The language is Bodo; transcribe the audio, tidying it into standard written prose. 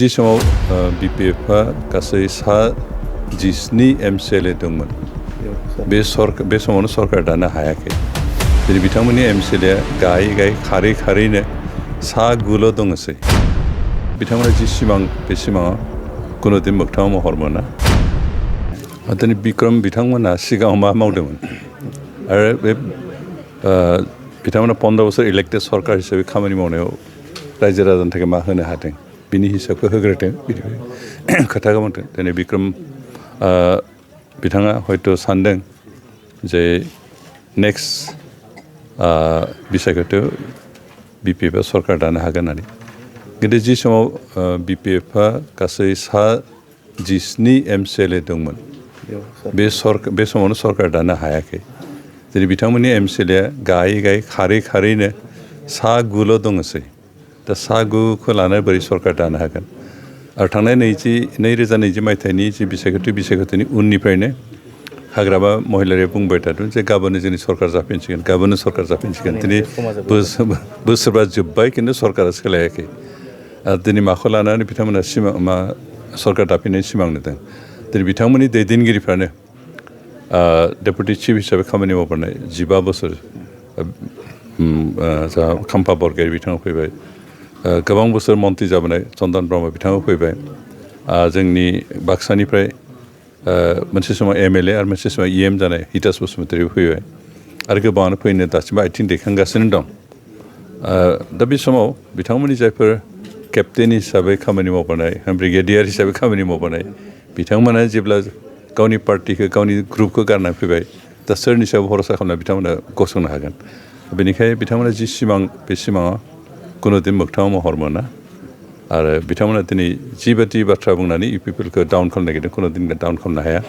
जि समाव बिपिएफआ गासै सा 17 एमसिएलए दंमोन बे समावनो सरकार दानो हायाखै दिनै बिथांमोननि एमसिएलए गायै खारैनो सा 9ल' दङसै बिथांमोना जि सिमां बे सिमाङा कुनुदिन मोगथाङाव महर मोना दिनै बिक्रम बिथांमोना सिगाङाव मा मावदोंमोन आरो बे बिथांमोना 15 बोसोर इलेक्टेड सरकार हिसाबै खामानि मावनायाव रायजो राजानि थाखाय मा होनो हादों बिनि हिसाबखौ होग्रोदों बिदि खोथाखौ बुंदों दिनै बिक्रम बिथाङा हयथ' सानदों जे नेक्स्ट बिसायख'थियाव बिपिएफआ सरकार दानो हागोन होननानै खिन्थु जि समाव बिपिएफआ गासै सा 17 एमसिएलए दंमोन बे समावनो सरकार दानो हायाखै दिनै बिथांमोननि एमसिएलए गायै खारैनो सा 9ल' दङसै दा सा 9खौ लानानै बोरै सरकार दानो हागोन आरो थांनाय 2020 मायथाइनि जि बिसायख'थिनि उननिफ्रायनो हाग्रामा महिलारिया बुंबाय थादों जे गाबोननो जोंनि सरकार जाफिनसिगोन दिनै बोसोरबा जोब्बाय खिन्थु सरकारा सोलायाखै आरो दिनै माखौ लानानै बिथांमोना सरकार दाफिननायनि सिमां नुदों दिनै बिथांमोननि दैदेनगिरिफ्रानो डेपुटि चिफ हिसाबै खामानि मावबोनाय 15 बोसोर जा खाम्फा बरगयारी बिथाङा फैबाय गोबां बोसोर मन्थ्रि जाबोनाय चन्दन ब्रह्म बिथाङा फैबाय जोंनि बाक्सानिफ्राय मोनसे समाव एमएलए आरो मोनसे समाव इएम जानाय हितास बसुमतारीबो फैबाय आरो गोबाङानो फैनो दासिमबो आथिं दैखांगासिनो दं दा बे समाव बिथांमोननि जायफोर केप्टेन हिसाबै खामानि मावबोनाय ब्रिगेडियार हिसाबै खामानि मावबोनाय बिथांमोना जेब्ला गावनि पार्टिखौ गावनि ग्रुपखौ गारनानै फैबाय दा सोरनि सायाव भरसा खालामना बिथांमोना गसंनो हागोन बेनिखायनो बिथांमोना जि सिमां बे सिमाङा कुनुदिन मोगथाङाव महर मोना आरो बिथांमोना दिनै जिबादि बाथ्रा बुंनानै इउपिपिएलखौ डाउन खालामनो नागिरदों कुनुदिन डाउन खालामनो हाया